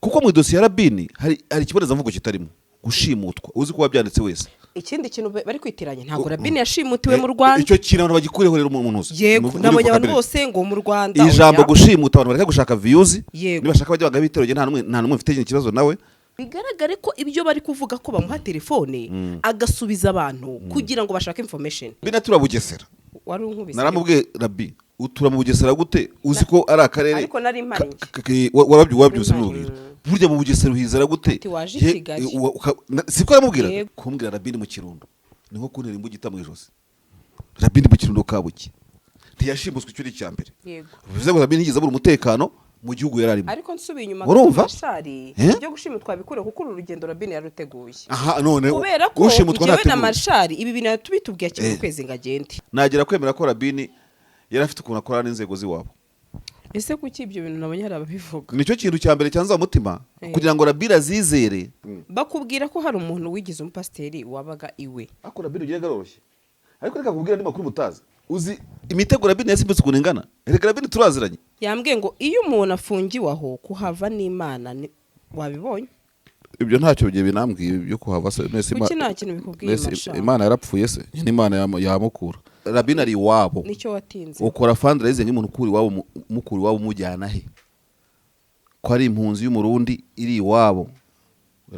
Kuko mu idosiye ya Rabini hari ikibonezamvugo kitarimo gushimutwa, uzi ko wabyanditse wese. Ikindi kintu bari kwitiranya, ntabwo Rabini yashimutiwe mu Rwanda. Icyo kintu abantu bagikureho rero mu ntuzi. Yego, nabonye abantu bose ngo mu Rwanda. Ijambo Oya. gushimuta, abantu bareka gushaka views. Nibashaka bajya bagaba ibitero, njye nta n'umwe mfite ikibazo nawe. Bigaragare ko ibyo bari kuvuga ko bamuha telefone agasubiza abantu kugira ngo bashake information. Binatura Bugesera. Wari unkubise. Naramubwiye: "Rabi, utura mu Bugesera gute, uzi ko ari akarere?" Ariko nari mpari njye. Wabyuse Nari mpari. mubwira: "Burya mu Bugesera uhizera gute?" Ati, "Waje i Kigali." Siko yaramubwiraga? Yego. Kumbwira Rabini mu Kirundo ni nko kuntera imbugita mu ijosi. Rabini mu Kirundo kabuki ntiyashimuswe, icyo ni icya mbere. Bivuze ngo Rabini ntiyigeze abura umutekano mu gihugu yari arimo. Ariko nsubiye inyuma, Urumva? Mashari, Eh? ibyo gushimutwa bikure, kuko uru rugendo Rabini yaruteguye. Aha none Kubera ko ushimutwa njyewe na ntateguye. Marshari ibi bintu tubitubwiye akiri mu kwezi ngo agende. Nagera kwemera ko Rabini yari afite ukuntu akorana n'inzego z'iwabo. Ese kuki ibyo bintu nabonye hari ababivuga? Nicyo kintu cya mbere cyanza umutima kugira ngo Rabini azizere. Bakubwira ko hari umuntu wigize umupasiteri wabaga iwe. Ariko Rabini ugiye garoroshye, ariko reka kubwira andi makuru mutazi. Uzi imitego Rabini yasimbutse ukuntu ingana? Reka, Rabini turaziranye. Yambwiye ngo iyo umuntu afungiwe aho kuhava n'Imana wabibonye? Ibyo ntacyo bigiye binambwiye byo kuhava se. Nese Kuki nta kintu bikubwiye, Masha? Imana yarapfuye se? Nyine Imana yamukura. Rabini ari iwabo. Nicyo watinze. Ukora fundraising nk'umuntu ukura iwabo, mukura iwabo umujyana he, ko ari impunzi y'Umurundi iri iwabo?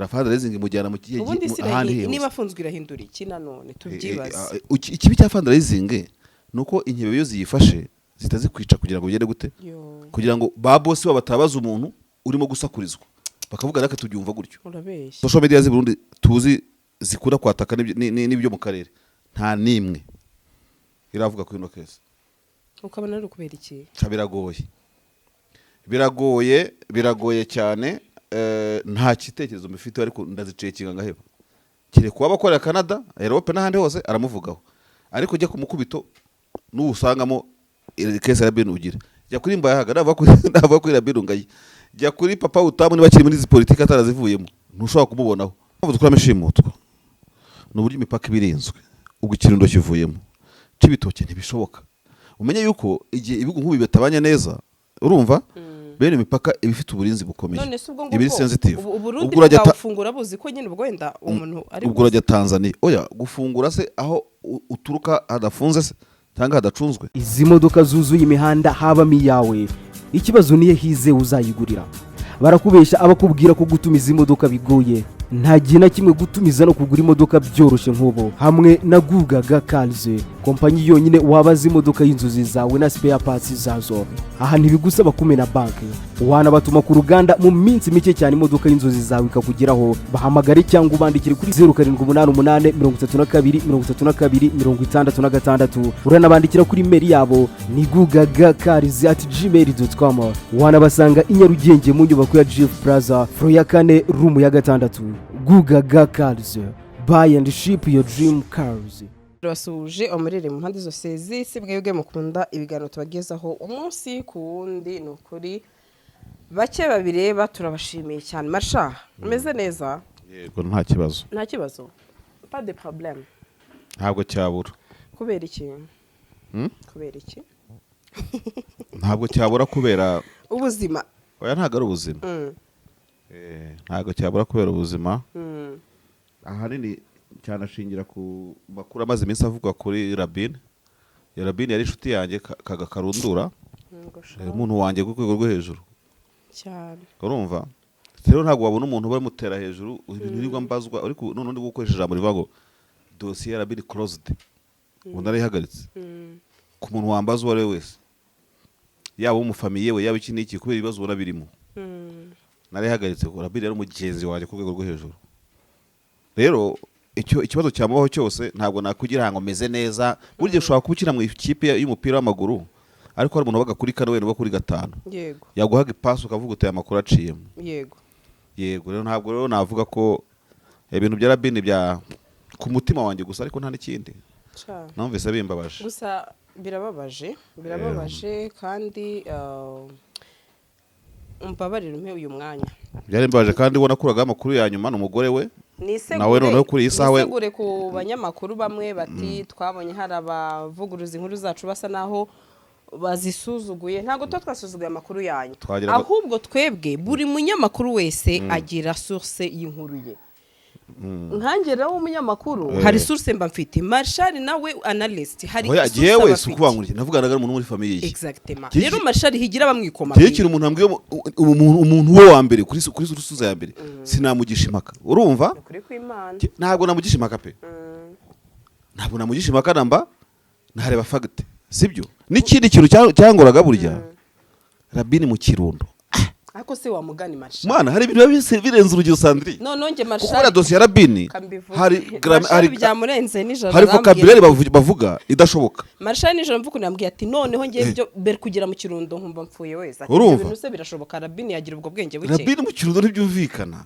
Fundraising imujyana mu kihe Ubundi si ahandi he niba hose? afunzwe irahindura iki nanone? Tubyibaze. Ikibi cya fundraising ni uko inkebe iyo ziyifashe zitazikwica kugira ngo bigende gute? Yo. Kugira ngo ba boss babo batabaza umuntu urimo gusakurizwa, bakavuga reka tubyumva gutyo. Urabeshya. Social media z'i Burundi tuzi zikunda kwataka n'ibyo mu karere, nta n'imwe iravuga kuri ino case. Ukabona ari ukubera iki? Ca biragoye, biragoye, biragoye cyane. Nta gitekerezo mbifiteho, ariko ndazicekinga ngaheba. Kereka kuba abakorera Canada, Europe n'ahandi hose aramuvugaho, ariko ujya ku mukubito n'usangamo case ya Rabin ugira. Jya kuri Mbayahaga, nava kuri Rabin ngaye, jya kuri Papa Utamu, niba akiri muri izi politiki atarazivuyemo, ntushobora kumubonaho. Mpamvu dukuramo ishimutwa ni uburyo imipaka iba irinzwe. Ubwo Ikirundo kivuyemo, Cibitoke ntibishoboka. Umenye yuko igihe ibihugu nk'ubu bitabanye neza, urumva, bene imipaka iba ifite uburinzi bukomeye, None se ubwo iba iri ngubwo sensitive. ubu Uburundi Ubwo urajya bwawufungura buzi ko nyine ubwo wenda umuntu ari Ubwo urajya Tanzania. Oya, gufungura se aho uturuka hadafunze se cyangwa hadacunzwe? Izi modoka zuzuye imihanda habamo iyawe? Ikibazo niyo hize uzayigurira. Barakubeshya abakubwira ko gutumiza imodoka bigoye. Nta gihe na kimwe gutumiza no kugura imodoka byoroshye nk'ubu hamwe na Gugaga Cars, kompanyi yonyine wabaza imodoka y'inzozi zawe na spare parts zazo. Aha ntibigusaba kumena banki, wanabatuma ku ruganda, mu minsi mike cyane imodoka y'inzozi zawe ikakugeraho. Bahamagare cyangwa ubandikire kuri 0788 32 32 66. Uranabandikira kuri email yabo ni gugagacars@gmail.com. Wanabasanga i Nyarugenge mu nyubako ya GF Plaza, floor ya kane, room ya gatandatu. Gugaga Cars, buy and ship your dream cars. Turabasuhuje umurere mu mpande zose z'isi, mwebwe mukunda ibiganiro tubagezaho umunsi ku wundi. Ni ukuri bake babireba, turabashimiye cyane. Marsha, umeze neza? Yego, nta kibazo. Nta kibazo, pas de problème. Ntabwo cyabura. Kubera iki? Hmm? Kubera iki? Ntabwo cyabura kubera Ubuzima. Oya, ntabwo ari ubuzima. Ntabwo cyabura kubera ubuzima. Ahanini cyanashingira ku makuru amaze iminsi avugwa kuri Rabine. Ya Rabine yari inshuti yanjye kaga karundura. Ngo sha. Yari umuntu wanjye ku rwego rwo hejuru. Cyane. Urumva rero, ntabwo wabona umuntu bamutera hejuru ibintu birirwa mbazwa, ariko none ndi gukoresha ijambo rivuga ngo dosiye ya Rabine closed, ubu narayihagaritse. Ku muntu wambaza uwo ari we wese, yaba umufamiye we, yaba iki n'iki, kubera ibibazo ubona birimo, narayihagaritse. Rabine yari umugenzi wanjye ku rwego rwo hejuru. Rero icyo ikibazo cyamubaho cyose, ntabwo nakugira ngo meze neza. Burya ushobora kuba ukina mu ikipe y'umupira w'amaguru, ariko hari umuntu wabaga kuri kane, wenda uba kuri gatanu, yaguhaga ipasi ukavuga uti: "Aya makuru aciyemo." Yego, rero ntabwo rero navuga ko ibintu bya Rabine bya ku mutima wanjye gusa, ariko nta n'ikindi. Sha. Numvise bimbabaje. Gusa birababaje, birababaje kandi umbabarire umpe uyu mwanya. Byari mbabaje kandi ubona akuragaho amakuru ya nyuma ni umugore we. Nawe noneho kuri iyi saha Nisegure ku banyamakuru bamwe bati twabonye hari abavuguruza inkuru zacu basa naho Bazisuzuguye, ntabwo tuba twasuzuguye amakuru yanyu. Twagira ngo- Ahubwo twebwe, buri munyamakuru wese agira source y'inkuru ye. Nkanjye rero w'umunyamakuru, hari source mba mfite. Marshal nawe analyst, hari Oya, source jewe aba si afite. ukuvuga ngo navuganaga n'umuntu muri famille ye. Exactement. Rero Rero Marshal higira bamwikoma. Njyewe ikintu umuntu ambwiye, umuntu we wa mbere kuri source ya mbere, sinamugisha impaka, urumva? Ukuri kw'Imana. Ntabwo namugisha impaka pe, ntabwo namugisha impaka namba, ntareba fact, sibyo? N'ikindi kintu cyangoraga burya, Rabini mu Kirundo. Ariko se wamugani Marshal, Mwana, hari ibintu biba birenze urugero, Sandrine. None njye Kuko Marshal buriya dosiye ya Rabini kambivuge. hari Marshal hari byamurenze nijoro hari arambwira. vocabulaire bavuga idashoboka. Marshal nijoro mvuga yambwiye ati: "Noneho ngiye byo mbere kugera mu Kirundo nkumva mpfuye wese." Ati: Urumva? "Ibyo bintu se birashoboka? Rabini yagira ubwo bwenge buke?" Rabini mu Kirundo ntibyumvikana,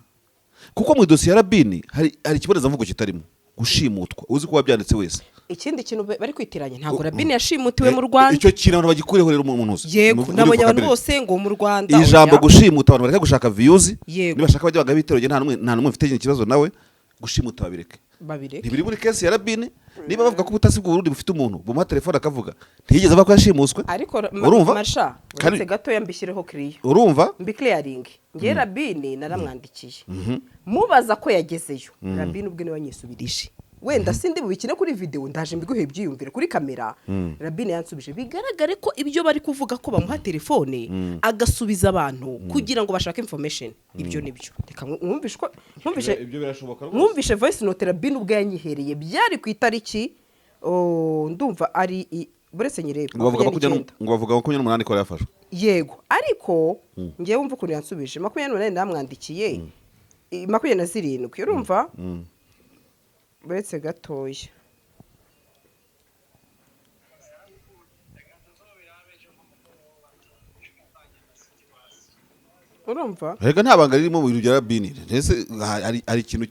kuko mu idosiye ya Rabini hari ikibonezamvugo kitarimo gushimutwa, uzi ko wabyanditse wese. Ikindi kintu bari kwitiranya, ntabwo Rabini yashimutiwe mu Rwanda. Icyo kintu abantu bagikureho rero mu ntuzi. Yego, Muri nabonye abantu vocabulaire. bose ngo mu Rwanda. Ijambo Oya. gushimuta, abantu bareke gushaka views. Nibashaka bajya bagaba ibitero, njye nta n'umwe mfite ikibazo nawe. Gushimuta babireke. Babireke. Ntibiri muri case ya Rabini. Niba bavuga ko ubutasi bw'u Burundi bufite umuntu bumuha telefone akavuga, ntiyigeze avuga ko yashimuswe. Ariko Urumva? Marsha, uretse gatoya mbishyireho kiriya, Urumva? mbi clearing. Ngewe Rabini naramwandikiye mubaza ko yagezeyo. Rabini ubwe niwe wanyisubirije. Wenda sindi bubikine kuri video, ndaje mbiguhe ibyiyumvire kuri kamera. Rabini yansubije, bigaragare ko ibyo bari kuvuga ko bamuha telefone agasubiza abantu kugira ngo bashake information, ibyo nibyo. Reka mwumvishe ko mwumvishe. Ibyo birashoboka rwose. Mwumvishe voice note Rabini ubwe yanyihereye. Byari ku itariki, oh, ndumva ari buretse nyirebe. Ngo bavuga 29. Ngo bavuga 28 ko yafashwe. Yego, ariko ngewe wumva ukuntu yansubije. 28 namwandikiye, 27, urumva? Buretse gatoya. Urumva? Rega nta banga ririmo mu bintu bya Rabini. Mbese hari ikintu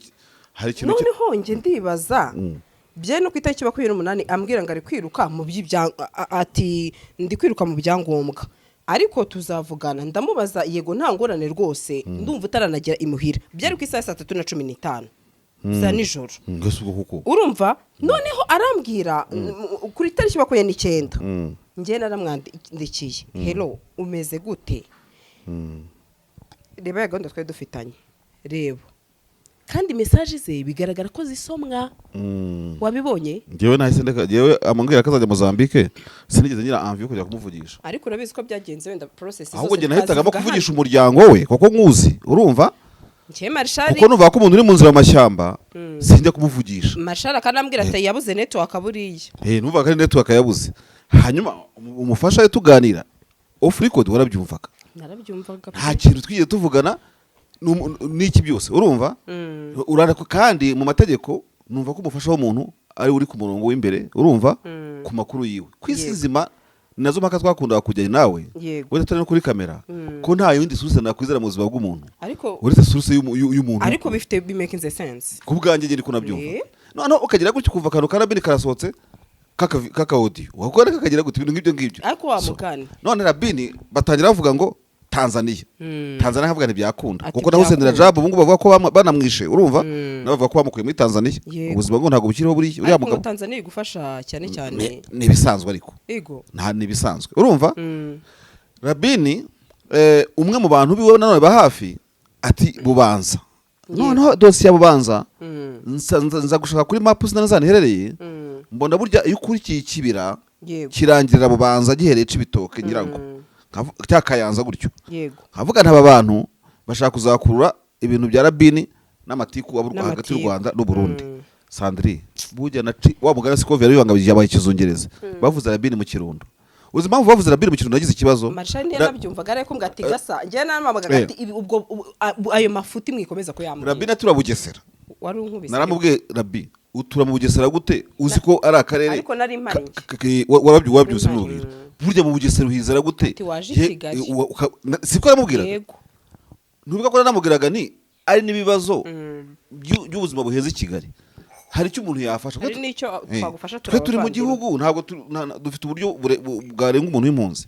Noneho njye ndibaza, byari no ku itariki 28 ambwira ngo ari kwiruka mu ati: "Ndi kwiruka mu byangombwa, ariko tuzavugana." Ndamubaza: "Yego, nta ngorane rwose, ndumva utaranagera imuhira." Byari ku isaha ya 3:15 za nijoro. Mbese ubwo kuko Urumva, noneho arambwira kuri tariki 29. Njye naramwandikiye: "Hello, umeze gute? Reba ya gahunda twari dufitanye." Reba kandi message ze bigaragara ko zisomwa. Wabibonye? Njyewe nahise ndeka. Njyewe amambwira ko azajya Mozambique, sinigeze ngira envie yo kujya kumuvugisha. Ariko urabizi ko byagenze, wenda process Ahubwo njye nahitagamo kuvugisha umuryango we kuko nkuzi, urumva? Njye Marshal Kuko numva ko umuntu uri mu nzira mu mashyamba, sinjya kumuvugisha. Marshal akanambwira ati: "Yabuze network buriya." Eh, numva ko ari network yabuze. Hanyuma umufasha we tuganira off record, warabyumvaga? Narabyumvaga. Nta kintu twigeze tuvugana n'iki byose, urumva? Urareka. Kandi mu mategeko numva ko umufasha w'umuntu ari uri ku murongo w'imbere, urumva, ku makuru yiwe ku isi nzima. Ni nazo mpaka twakundaga kujya nawe, wenda tutari no kuri kamera, ko nta yindi source nakwizera mu buzima bw'umuntu Ariko uretse source y'umuntu. Ariko bifite bimaking sense. Ku bwanjye ngeri ko nabyumva. Noneho ukagira gutya ukumva akantu ka Rabini karasohotse kaka audio, wakora kakagira gutya, ibintu nk'ibyo ngibyo. Ariko wa So, mugani, none Rabini batangira bavuga ngo Tanzania, Tanzania nkavuga ntibyakunda. Ati Kuko na Hussein byakunda. Rajab ubu ngubu bavuga ko banamwishe, urumva? Nabo bavuga ko bamukuye muri Tanzania. Ubuzima bwo ntabwo bukiriho buriya uriya Ariko ngo mugabo. Tanzania igufasha cyane cyane. Ni ibisanzwe ariko. Ego. Nta, ni ibisanzwe, urumva? Rabini, umwe mu bantu biwe nanone ba hafi ati Bubanza. Noneho dosiye ya Bubanza, nza gushaka kuri mapu sinari iherereye, mbona burya iyo ukurikiye ikibira kirangirira Bubanza, gihereye Cibitoke ngira ngo cya Kayanza gutyo. Nkavuga ntaba bantu bashaka kuzakurura ibintu bya Rabini n'amatiku hagati y'u N'amatiku. Rwanda n'u Burundi. Sandri, burya na wa mugani siko yari yibangabije, yabaye ikizungereza. Bavuze Rabini mu Kirundo, uzi impamvu bavuze Rabini mu Kirundo nagize ikibazo? Marshal ntiyanabyumvaga, ariko mbwa ati gasa njyewe naramamaga ati ibi ubwo ayo mafuti mwikomeza kuyambwira. Rabini atura Bugesera. Wari unkubise. Naramubwiye: "Rabi, utura mu Bugesera gute, uzi ko ari akarere?" Ariko nari mpari njye. Warabyumvise? Nari mpari. Mubwira burya mu Bugesera uhizera gute? Ati waje i Kigali. Siko namubwiraga? Yego. Ntubivuga ko namubwiraga ni ari n'ibibazo by'ubuzima buheze i Kigali, hari icyo umuntu yafasha. Hari n'icyo twagufasha. Twe turi mu Turabavandimwe. gihugu, ntabwo dufite uburyo bwarenga umuntu w'impunzi,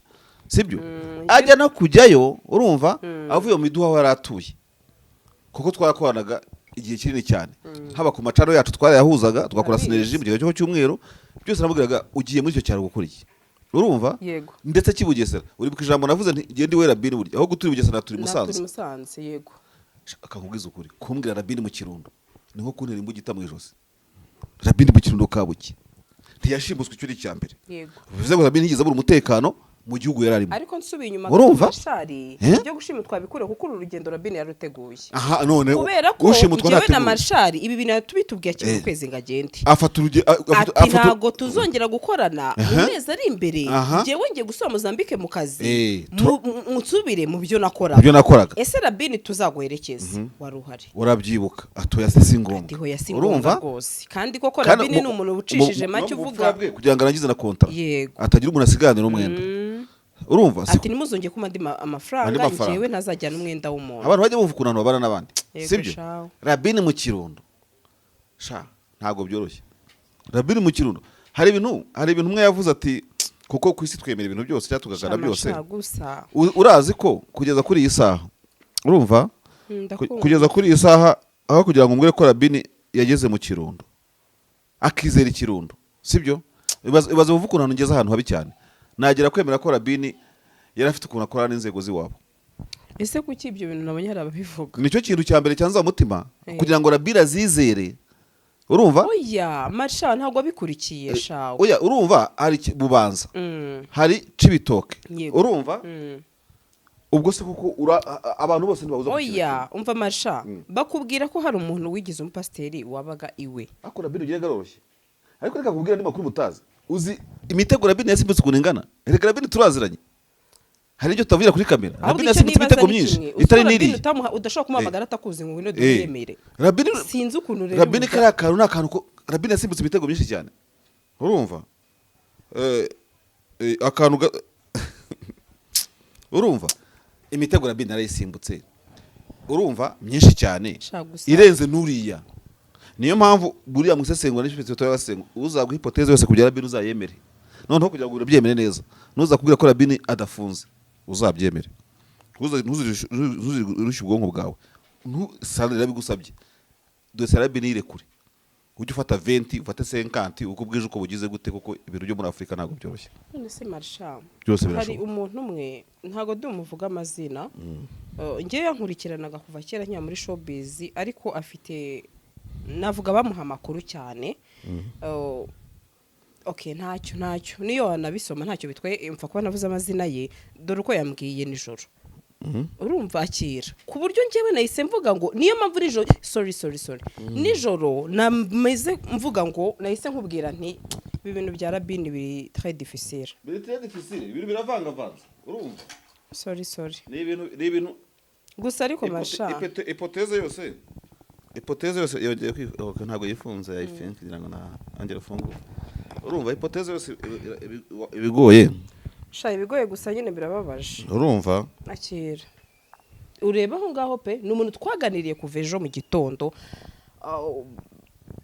sibyo? Ajya no kujyayo, urumva, avuye mu miduha aho yari atuye, kuko twarakoranaga igihe kinini cyane, haba ku macano yacu twarayahuzaga, tugakora Arabizi. synergie mu gihe cyo cyumweru byose. Namubwiraga: "Ugiye muri icyo cyaro gukora iki?" Urumva? Yego. Ndetse cy'i Bugesera, uribuka ijambo navuze nti ngende iwe Rabini, burya aho gutura i Bugesera turi Naturi Musanze. Musanze, yego. Akakubwiza ukuri, kumbwira Rabini mu Kirundo ni nko kuntera imbugita mu ijosi. Rabini mu Kirundo kabuki ntiyashimuswe, icyo ni icya mbere. Bivuze ngo Rabini ntiyigeze abura umutekano mu gihugu yari arimo. Ariko nsubiye inyuma Urumva? Mashari, Eh? ibyo gushimutwa bikure, kuko uru rugendo Rabini yaruteguye. Aha none Kubera ko ushimutwa njyewe na ntateguye. Marshari ibi bintu tubitubwiye akiri Eh. ukwezi ngo agende. Afata urugendo. Ati ntabwo tuzongera gukorana mu mezi ari imbere. Njyewe ngiye gusubira Mozambique mu kazi, nsubire mu byo nakoraga. Ibyo nakoraga. Ese Rabini tuzaguherekeze, wari uhari? Urabyibuka, atoya se si ngombwa. Ati hoya, si Urumva? ngombwa rwose. Kandi koko Kandi Rabini ni umuntu ucishije make no mu uvuga. bupfura bwe, kugira ngo arangize na contrat, atagira umuntu asigaranira umwenda. Urumva? Ati ntimuzongere kumpa andi amafaranga. Andi mafaranga. Njyewe ntazajyana umwenda w'umuntu. Abantu bajya bumva ukuntu abantu babana n'abandi. Yego, Sibyo? Shawe. Rabini mu Kirundo, sha, ntabwo byoroshye. Rabini mu Kirundo, hari ibintu umwe yavuze ati kuko ku isi twemera ibintu byose cyangwa tugakana byose. Sha, gusa Urazi ko kugeza kuri iyi saha, urumva, Ndakumva. kugeza kuri iyi saha, aho kugira ngo umbwire ko Rabini yageze mu Kirundo akizera ikirundo, sibyo? Ibaze uvuga ukuntu ngeze ahantu habi cyane, nagera kwemera ko Rabini yari afite ukuntu akorana n'inzego z'iwabo. Ese kuki ibyo bintu nabonye hari ababivuga? Nicyo kintu cya mbere cyanza umutima kugira ngo Rabini azizere, urumva? Oya Marsha, ntabwo wabikurikiye shawe. Oya, urumva, hari Bubanza, hari Cibitoke. Urumva? Ubwo se kuko abantu bose ntibabuza gukina. Oya, umva Marsha, bakubwira ko hari umuntu wigize umupasiteri wabaga iwe. Ariko Rabini ugiye garoroshye, ariko reka kubwira andi makuru mutazi. Uzi imitego Rabini yasimbutse ukuntu ingana? Reka, Rabini turaziranye, hari ibyo tutavugira kuri kamera. Ahubwo Rabini icyo yasimbutse nibaza imitego ni myinshi kimwe. Uzi itari ko Rabini n'iriya. udashobora kumuhamagara atakuzi ngo ngwino duhemere. Rabini Sinzi ukuntu rero Rabini kariya kantu ni akantu ko Rabini yasimbutse imitego myinshi cyane, urumva? Akantu urumva, imitego Rabini yarayisimbutse, urumva, myinshi cyane Sha gusa. irenze n'uriya. Niyo mpamvu buriya mu isesengura n'icyo turabasengura, uzaguha hypothèse yose kugira Rabini uzayemere. Noneho kugira ngo urabyemere neza, ntuzakubwira ko Rabini adafunze, uzabyemere. Ntuzirushye ubwonko bwawe. Sandra irabigusabye, dosiye ya Rabini yirekure, ujye ufata 20, ufate 50, uko bwije uko bugize gute, kuko ibintu byo muri Afurika ntabwo byoroshye. None se Marsha, Byose hari birashoboka. umuntu umwe, ntabwo ndumuvuga amazina, njyewe yankurikiranaga kuva kera nkiri muri showbiz, ariko afite navuga bamuha amakuru cyane. Okay, ntacyo niyo wanabisoma ntacyo bitwaye, mfa kuba navuze amazina ye. Dore uko yambwiye nijoro, urumva, akira ku buryo njyewe nahise mvuga ngo niyo mpamvu nijoro, sorry, sorry, sorry, nijoro nameze mvuga ngo nahise nkubwira nti ibi bintu bya Rabini biri très difficile. Biri très difficile, ibintu biravangavanze, urumva? Sorry, sorry. Ni ibintu Gusa ariko Masha, Hypothèse yose yongeye okay, ntabwo yifunze, I think, kugira ngo na angela afungure. Urumva, hypothèse yose ibigoye. Sha, ibigoye gusa nyine birababaje. Urumva? Akira ureba aho ngaho pe, ni umuntu twaganiriye kuva ejo mu gitondo.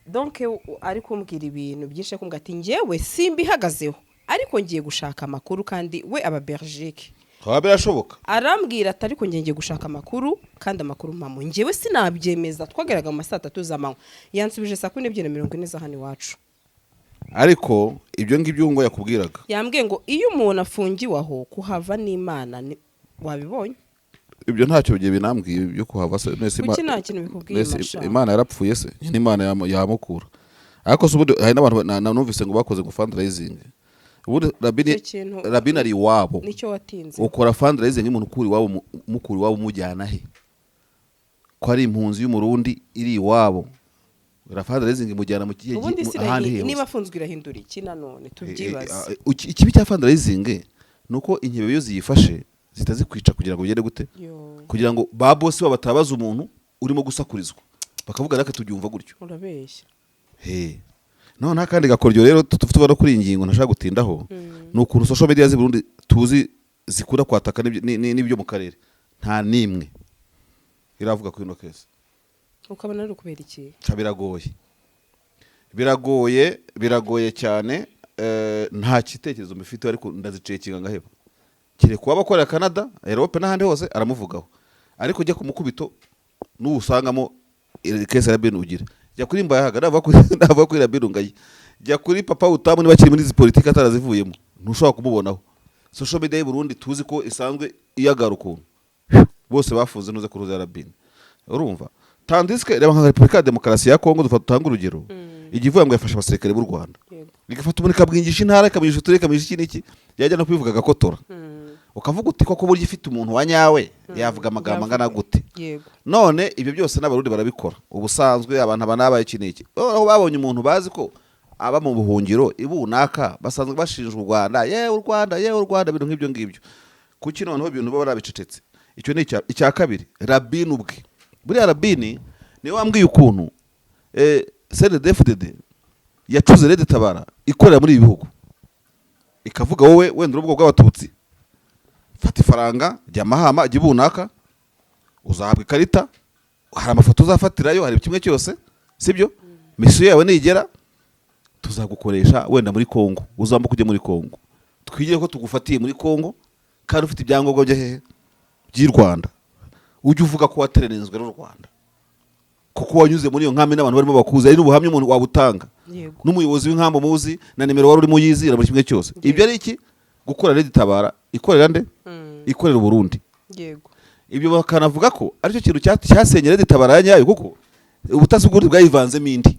Donc ari kumbwira ibintu byinshi, ari kumbwira ati njyewe simbihagazeho, ariko ngiye gushaka amakuru, kandi we aba Belgique. Haba birashoboka. Arambwira ati ariko ngiye gushaka amakuru, kandi amakuru mpamo, njyewe sinabyemeza. Twageraga mu ma saa tatu z'amanywa, yansubije saa 12:40 za hano iwacu. Ariko ibyo ngibyo ngo yakubwiraga? Yambwiye ngo iyo umuntu afungiwe aho, kuhava n'Imana wabibonye. Ibyo ntacyo bigiye binambwiye byo kuhava se. Nese Kuki nta kintu bikubwiye, nese Masha? Imana yarapfuye se nyine? Imana yamukura. Ariko se ubundi hari n'abantu numvise ngo bakoze ngo fundraising, ubundi Rabini Icyo kintu- Rabini ari iwabo. Nicyo watinze. Ukora fundraising y'umuntu ukura iwabo, mukura iwabo umujyana he, ko ari impunzi y'Umurundi iri iwabo? Fundraising imujyana mu kihe Ubundi si ahandi he niba hose? afunzwe irahindura iki nanone? Tubyibaze. Ikibi cya fundraising ni uko inkebe iyo ziyifashe zitazikwica kugira ngo bigende gute? Yo. Kugira ngo ba boss babo batabaza umuntu urimo gusakurizwa, bakavuga natwe tubyumva gutyo. Urabeshya. He. Noneho akandi gakoryo rero tuva no kuri iyi ngingo ntashaka gutindaho, ni ukuntu social media z'i Burundi tuzi zikunda kwataka n'ibyo mu karere, nta n'imwe iravuga kuri ino case. Ukabona ari ukubera iki? Ca biragoye, biragoye, biragoye cyane. Nta gitekerezo mbifite, ariko ndazicekinga ngaheba. Kereka uwaba akorera Canada, Europe n'ahandi hose aramuvugaho, ariko ujya ku mukubito n'uwusangamo case ya Rabin ugira, jya kuri Mbayahaga, nava kuri Rabin ngaye, jya kuri Papa Utamu niba akiri muri izi politiki atarazivuyemo. Ntushobora kumubonaho. Social media y'u Burundi tuzi ko isanzwe iyagara ukuntu bose bafunze ntuze kuruza ya Rabini, urumva? Tandis que reba nka Repubulika ya Demokarasi ya Kongo, dufata utanga urugero, igihe ivuga ngo yafashe abasirikare b'u Rwanda, igafata umuntu ikabwingisha intara, ikamwigisha uturere, ikamwigisha iki n'iki, yajya no kubivuga agakotora, ukavuga uti: "Koko burya ifite umuntu wa nyawe yavuga amagambo angana gute?" None ibyo byose n'Abarundi barabikora ubusanzwe. Abantu aba n'abaye iki n'iki, aho babonye umuntu bazi ko aba mu buhungiro ibunaka, basanzwe bashinjwa u Rwanda, yewe u Rwanda, yewe u Rwanda, ibintu nk'ibyo ngibyo. Kuki noneho ibintu baba barabicecetse? Icyo ni icya kabiri. Rabini ubwe, buriya Rabini niwe wambwiye ukuntu CNDD-FDD yacuze RED Tabara ikorera muri ibi bihugu, ikavuga: "Wowe wenda uri ubwoko bw'Abatutsi, fata ifaranga, jya Mahama, jya ibunaka, uzahabwa ikarita, hari amafoto uzafatirayo, hari kimwe cyose, sibyo? Mission yawe nigera tuzagukoresha wenda muri Kongo, uzambuka ujye muri Kongo, twigire ko tugufatiye muri Kongo kandi ufite ibyangombwa byo hehe? By'i Rwanda. Ujye uvuga ko waterenenzwe n'u Rwanda kuko wanyuze muri iyo nkambi n'abantu barimo bakuzi, ari n'ubuhamya umuntu wabutanga, n'umuyobozi w'inkambi umuzi, na nimero wari urimo uyizira, buri kimwe cyose." Ibyo ari iki? Gukora RED Tabara ikorera nde? Ikorera Uburundi. Ibyo bakanavuga ko aricyo kintu cyasenye RED Tabara ya nyayo, kuko ubutasi bw'Uburundi bwayivanzemo indi.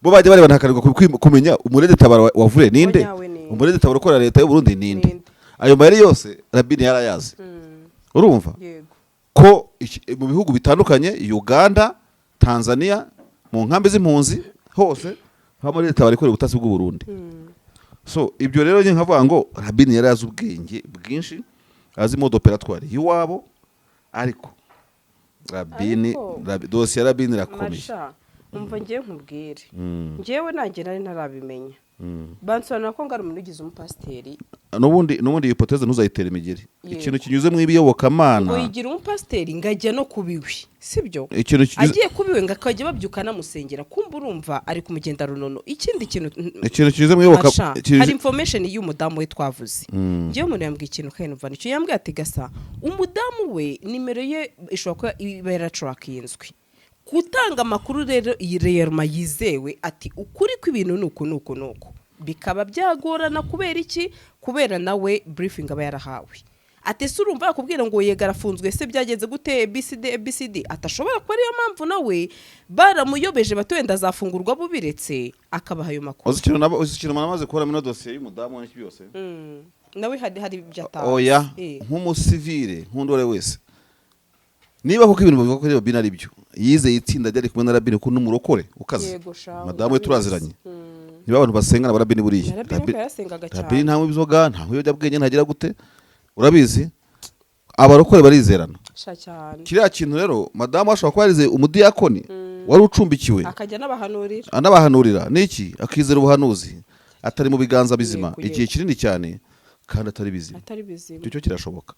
Bo bajya barebana hakanirwa kumenya umu RED Tabara wavure ninde, Nyawe ninde? Umu RED Tabara ukorera leta y'u Burundi ninde? Ninde? Ayo mayeri yose Rabini yarayazi. Urumva ko mu bihugu bitandukanye, Uganda, Tanzania, mu nkambi z'impunzi hose habamo RED Tabara ikorera ubutasi bw'u Burundi. So ibyo rero njye nkavuga ngo Rabini yari azi ubwenge bwinshi, azi mode opératoire y'iwabo, ariko Rabini, dosiye ya Rabini irakomeye. Marsha, umva ngewe nkubwire. Ngewe nanjye nari ntarabimenya, bansobanurira ko ngo ari umuntu ugize umupasiteri. N'ubundi iyi hypothèse ntuzayitere imigeri. Ikintu kinyuze mu iyobokamana, ngo yigira umupasiteri, ngo ajya no kubiwe, sibyo? Ikintu kinyuze Agiye kubiwe, ngo akajya babyuka anamusengera, kumva urumva ari kumugenda runono. Ikindi kintu, ikintu kinyuze mu iyoboka Marsha, hari information y'umudamu we twavuze. Ngewe umuntu yambwiye ikintu kandi numva nicyo yambwiye, ati: "Gasa umudamu we nimero ye ishobora kuba iba yaratarakinzwe gutanga amakuru." Rero iyi reyeruma yizewe, ati ukuri kw'ibintu ni uku n'uku n'uku, bikaba byagorana. Kubera iki? Kubera nawe briefing aba yarahawe. Ati: "Ese urumva yakubwira ngo yego arafunzwe, se byagenze gute? ABCD ABCD." Atashobora kuba ariyo mpamvu nawe baramuyobeje, bati wenda azafungurwa bubiretse, akabaha ayo makuru. Uzi ikintu namaze kubona muri ino dosiye y'umudamu n'iki byose? Nawe hari ibyo atazi. Oya, nk'umusivile, nk'undi uwo ari we wese, niba koko ibintu bavuga ko Rabini ari byo, yizeye itsinda ryari kumwe na Rabini, ko n'umurokore ukaze. Yego shawe, Madamu we urabizi. turaziranye. Niba abantu basengana ba Rabini buriya, Na Rabini ko yarasengaga cyane. Rabini ntanywa inzoga, ntanywa ibiyobyabwenge, ntagira gute, urabizi abarokore barizerana. Sha cyane. Kiriya kintu rero, madamu ashobora kuba yarizeye umudiyakoni wari ucumbikiwe, akajya n'abahanurira, anabahanurira niki, akizera ubuhanuzi atari mu biganza bizima igihe kinini cyane kandi atari bizima. Atari bizima. Icyo cyo kirashoboka.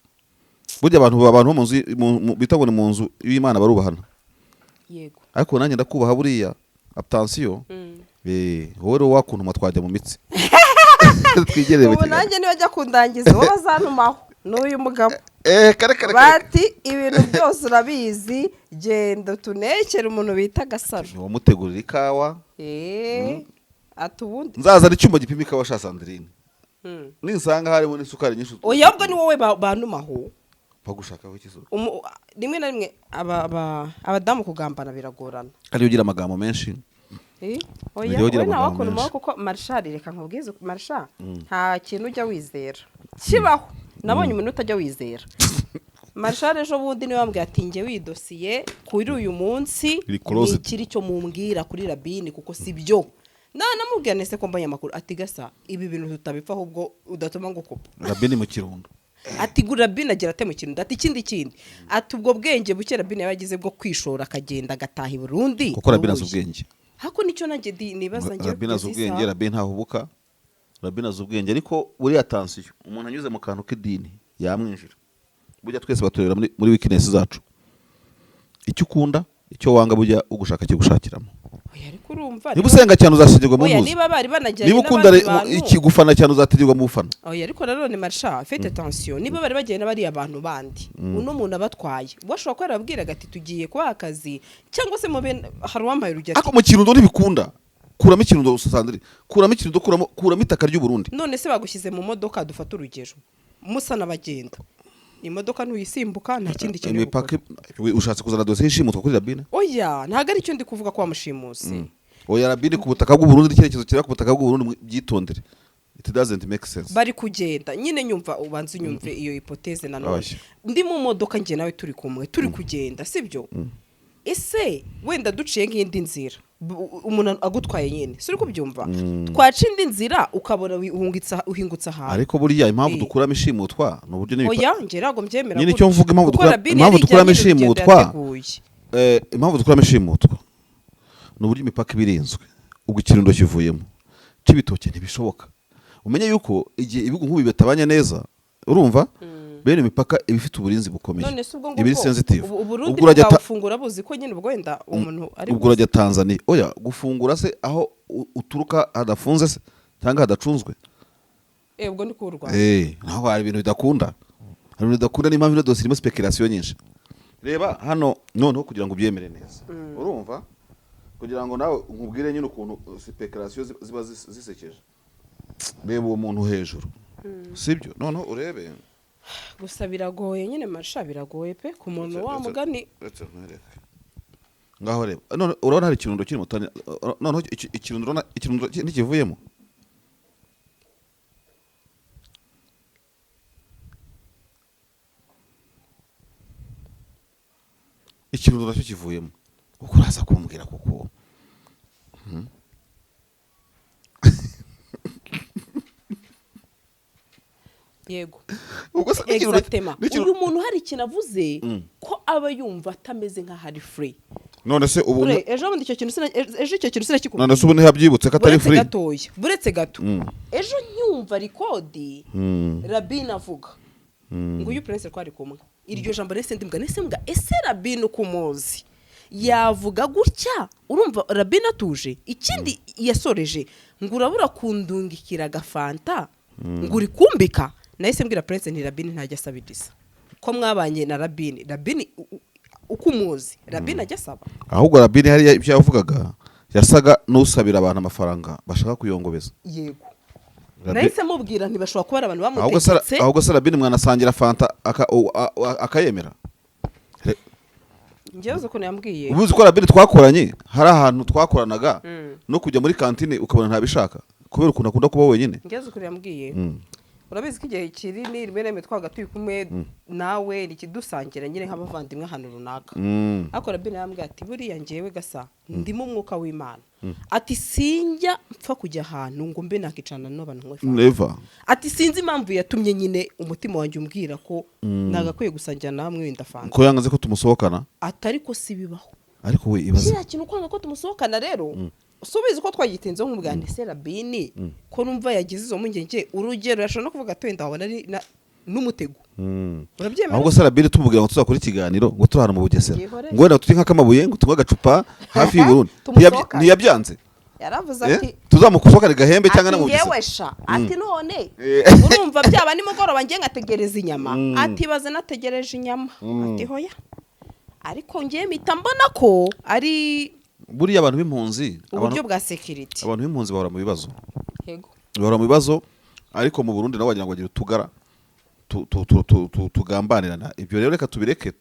Burya abantu bo mu nzu bita ngo ni mu nzu y'Imana barubahana. Ariko nanjye ndakubaha buriya, attention. Wowe rero wakuntuma twajya mu mitsi, twigerere mu Ubu kiganiro. nanjye niba ajya kundangiza, wowe bazantumaho n'uyu mugabo. Kare kare kare. Bati: "Ibintu byose urabizi, genda tunekere umuntu bita Gasaro." Wamutegurira ikawa. Ati ubundi Nzazana icyuma gipima ikawa sha Sandrine, ninsanga harimo n'isukari nyinshi. Oya, ahubwo ni wowe bantumaho. Bagushakaho iki se? Rimwe na rimwe abadamu kugambana biragorana. Ariyo ugira amagambo menshi. Oya, Ujya ugira wowe nawe amagambo wakuntumaho, menshi. kuko Marshal, reka nkubwize, Marshal, nta kintu ujya wizera kibaho. Nabonye umuntu utajya wizera Marshal ejo bundi niwe wambwiye ati: "Njye widosiye kuri uyu munsi Iri closed. nikiri cyo mumbwira kuri Rabini, kuko si byo." Namubwira nese ko mbonye amakuru, ati: "Gasa ibi bintu tutabipfa, ahubwo udatuma ngo kupa." Rabini mu Kirundo. Ati: "Gura Rabini agira ate mu Kirundo?" Ati: "Ikindi kindi," ati, "ubwo bwenge buke Rabini yaba agize bwo kwishora akagenda agataha i Burundi." Kuko Rabini azi Nubuhe? ubwenge. Hako nicyo nanjye nibaza njyewe Rabini azi kugeza ubwenge. isaha. Rabini ntahubuka, Rabini azi ubwenge, ariko buriya attention, umuntu anyuze mu kantu k'idini yamwinjira. Burya twese baturebera muri weakness zacu, icyo ukunda, icyo wanga, burya ugushaka kigushakiramo. Oya, ariko urumva Niba usenga cyane uzashyingirwa mu Oya, ntuzi. niba bari banajyanye Niba ukunda n'abandi bantu. ikigufana cyane uzategerwa mu bufana. Oya, ariko nanone Marsha, faites attention, niba bari bagiye n'abariya bantu bandi, uno muntu abatwaye, ubwo ashobora kuba yarababwiraga ati: "Tugiye kubaha akazi," cyangwa se mube hari uwampaye urugero Ariko mu Kirundo ntibikunda. Kuramo ikirundo, Sandrine, kuramo ikirundo, kuramo itaka ry'u Burundi. None se bagushyize mu modoka, dufate urugero, musa n'abagenda, imodoka ntuyisimbuka, nta kindi kintu uri Imipaka gukora. Ushatse kuzana dosiye y'ishimutwa kuri Rabine? Oya, ntabwo ari cyo ndi kuvuga ko wamushimuse. Oya, Rabine ku butaka bw'u Burundi, icyerekezo kiri ku butaka bw'u Burundi, byitondere, it doesn't make sense. Bari kugenda nyine, nyumva, ubanza unyumve iyo hypothèse nanone. Oya. Ndi mu modoka njye nawe turi kumwe, turi kugenda, sibyo? Ese wenda duciye nk'indi nzira, umuntu agutwaye nyine, si uri kubyumva, twaca indi nzira ukabona uhingutse ahantu. Ariko buriya impamvu Eh. dukuramo ishimutwa ni uburyo n'imipaka Oya, njye ntabwo mbyemera Nyine gutyo. icyo mvuga, impamvu Kuko Rabine impamvu yari dukuramo ijyanye n'urugendo ishimutwa, yateguye. Impamvu dukuramo ishimutwa ni uburyo imipaka iba irinzwe. Ubwo ikirundo kivuyemo cy'ibitoki ntibishoboka. Umenye yuko igihe ibihugu nk'ubu bitabanye neza, urumva, bene imipaka iba ifite uburinzi bukomeye, None se ubwo iba iri ngubwo sensitive. Uburundi Ubwo urajya bwawufungura buzi ko nyine ubwo wenda umuntu ari Ubwo urajya Tanzania. Oya, gufungura se aho uturuka hadafunze se cyangwa hadacunzwe? Ubwo ni ku Rwanda. Naho hari ibintu bidakunda, hari ibintu bidakunda. Niyo mpamvu ino dosiye irimo speculation nyinshi. Reba hano noneho, kugira ngo ubyemere neza, urumva, kugira ngo nawe nkubwire nyine ukuntu speculation ziba zisekeje. Reba uwo muntu hejuru, sibyo? Noneho urebe. Gusa biragoye nyine, marsha, biragoye pe ku muntu wa mugani. Uretse nkwereke. Ngaho reba none, urabona hari ikirundo kirimo noneho ikirundo, urabona ikirundo ntikivuyemo? Ikirundo nacyo kivuyemo. Kuko uraza kumbwira kuko Yego. Ubwo se n'ikirundo- Exactement. n'ikirundo- Uyu muntu hari ikintu avuze ko aba yumva atameze nk'aho ari free. None se ubu Ure, ejo bundi icyo kintu ejo icyo kintu sinakikubwiye. None se ubu ntiyabyibutse ko atari Buretse free? gatoya, buretse gato. Ejo nyumva record, Rabine avuga ngo uyu prince twari kumwe, iryo jambo nese ndimbwa, nese mbwa, ese Rabine uko umuzi yavuga gutya? Urumva Rabine atuje. Ikindi yasoreje ngo urabura kundungikira agafanta ngo uri kumbika. Nahise mbwira prince nti Rabine ntajya asabiriza, ko mwabanye na Rabine, Rabine uko umuzi, Rabine ajya asaba? Ahubwo Rabine hariya ibyo yavugaga yasaga n'usabira abantu amafaranga bashaka kuyongobeza. Yego. Nahise mubwira ntibashobora kuba ari abantu Ahubwo se bamutegetse. Ahubwo se Rabine mwanasangira fanta akayemera? Njyewe uzi ukuntu yambwiye. Ubuzi ko Rabine twakoranye, hari ahantu twakoranaga, no kujya muri kantine ukabona ntabishaka kubera ukuntu akunda kuba wenyine. Njyewe uzi ukuntu yambwiye. Urabizi ko igihe kinini rimwe na rimwe twabaga turi kumwe nawe dusangira nyine nk'abavandimwe ahantu runaka. Ariko Rabine yarambwiye ati buriya njyewe gasa ndimo umwuka w'Imana, ati sinjya mpfa kujya ahantu ngo mbe nakicarana n'abantu nkwe fanta. Never. Ati sinzi impamvu yatumye nyine umutima wanjye umbwira ko nagakwiye gusangira namwe wenda fanta. Ko yanze ko tumusohokana. Ati ariko si bibaho. Ariko we ibaze. Kiriya kintu kwanga ko tumusohokana rero, si ubizi ko twagitinzeho nk'ubwa ndetse Rabini ko numva yagize izo mpungenge, urugero yashobora no kuvuga ati wenda wabona ari n'umutego. Urabyemera? Ahubwo se Rabine tumubwira ngo tuzakore ikiganiro ngo turi ahantu mu Bugesera, Yihorere. ngo wenda turi nk'akamabuye, ngo tunywe agacupa hafi y'u Burundi. Tumusohokane. Ntiyabyanze. Yaravuze Eh? ati Tuzamusohokane Gahembe cyangwa ati no mu ngewe Bugesera. sha, ati none Eh. urumva byaba nimugoroba ngiye ngategereza inyama, ati baze nategereje inyama, ati hoya, ariko ngewe mpita mbona ko ari Buriya abantu b'impunzi uburyo bwa sécurité. Abantu b'impunzi bahora mu bibazo. Yego. Bahora mu bibazo, ariko mu Burundi nabo wagira ngo bagira utugara tugambanirana. Ibyo rero reka tubireke,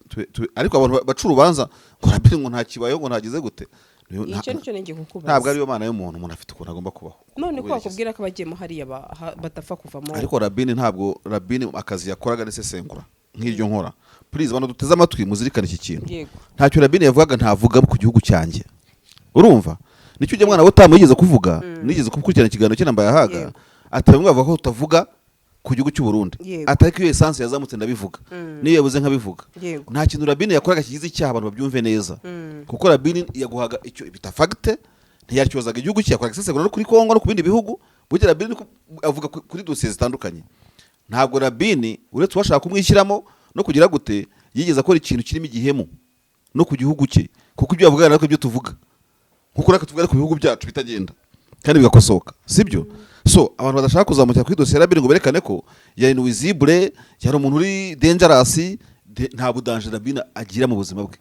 ariko abantu baca urubanza ngo Rabine ngo nta kibayeho, ngo ntagize gute. Icyo nicyo ngiye kukubaza. Ntabwo ariyo mana y'umuntu. Umuntu afite ukuntu agomba kubaho. None ko Kubera iki se? bakubwira ko abagiyemo hariya badapfa kuvamo. Ariko Rabine, ntabwo Rabine akazi yakoraga n'isesengura nk'iryo nkora. Please, abantu duteze amatwi, muzirikane iki kintu. Yego. Ntacyo Rabine yavugaga ntavuga ku gihugu cyanjye. Urumva, nicyo ujya mwana we utamu yigeze kuvuga, nigeze gukurikirana ikiganiro cye na Mbayahaga. Yego. Ati bamwe bavuga ko tutavuga ku gihugu cy'u Burundi. Yego. Ati ariko iyo essence yazamutse ndabivuga, niyo yabuze nkabivuga. Yego. Nta kintu Rabine yakoraga kigize icyaha, abantu babyumve neza, kuko Rabine yaguhaga icyo bita fact, ntiyaryozaga igihugu cye, yakoraga isesengura no kuri Kongo no ku bindi bihugu. Burya Rabine niko avuga kuri dosiye zitandukanye. Ntabwo Rabine, uretse uwashaka kumwishyiramo no kugira gute, yigeze akora ikintu kirimo igihemu no ku gihugu cye, kuko ibyo yavugaga natwe ibyo tuvuga, nkuko natwe tuvuga ku bihugu byacu bitagenda kandi bigakosoka, sibyo? So abantu badashaka kuzamukira kuri dosiye ya Rabine ngo berekane ko yari nuisible, yari umuntu uri dangerous, nta bu danger Rabine agira mu buzima bwe.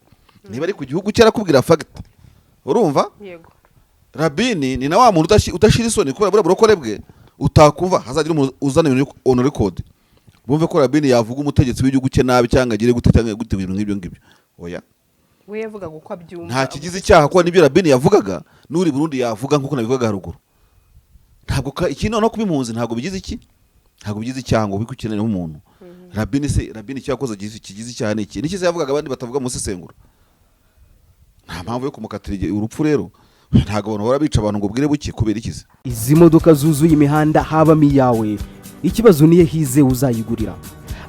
Niba ari ku gihugu cye arakubwira fact, urumva? Yego. Rabini ni na wa muntu udashira isoni kubera buriya burokore bwe. Utakumva hazagira umuntu uzana ibintu on record, bumve ko Rabini yavuga umutegetsi w'igihugu cye nabi, cyangwa agire gute cyangwa gute, ibintu nk'ibyo ngibyo, oya. We yavugaga uko abyumva. Nta kigize icyaha, kuko nibyo Rabini yavugaga n'uri Burundi yavuga, nk'uko nabivugaga haruguru. Ntabwo iki noneho kuba impunzi ntabwo bigize iki, ntabwo bigize icyaha ngo wikukenere nk'umuntu. Rabini se, Rabini icyo yakoze kigize icyaha ni iki? Niki se yavugaga abandi batavuga mu isesengura? Nta mpamvu yo kumukatira urupfu. Rero ntabwo abantu bahora bica abantu ngo bwire buke kubera iki se? Izi modoka zuzuye imihanda habamo iyawe? Ikibazo niyo hizewe uzayigurira.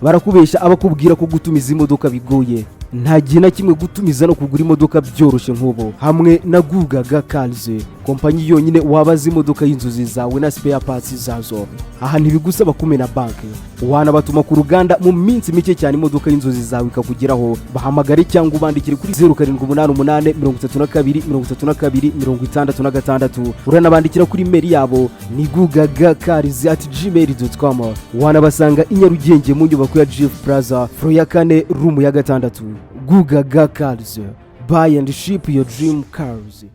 Barakubeshya abakubwira ko gutumiza imodoka bigoye. Nta gihe na kimwe gutumiza no kugura imodoka byoroshye nk'ubu hamwe na Gugaga Cars, kompanyi yonyine wabaza imodoka y'inzozi zawe na spare parts zazo. Aha ntibigusaba kumena banki, wanabatuma ku ruganda, mu minsi mike cyane imodoka y'inzozi zawe ikakugeraho. Bahamagare cyangwa ubandikire kuri 0788 32 32 66. Uranabandikira kuri email yabo ni gugagacars@gmail.com. Wanabasanga i Nyarugenge mu nyubako ya GF Plaza, floor ya kane, room ya gatandatu. Gugaga Cars, buy and ship your dream cars.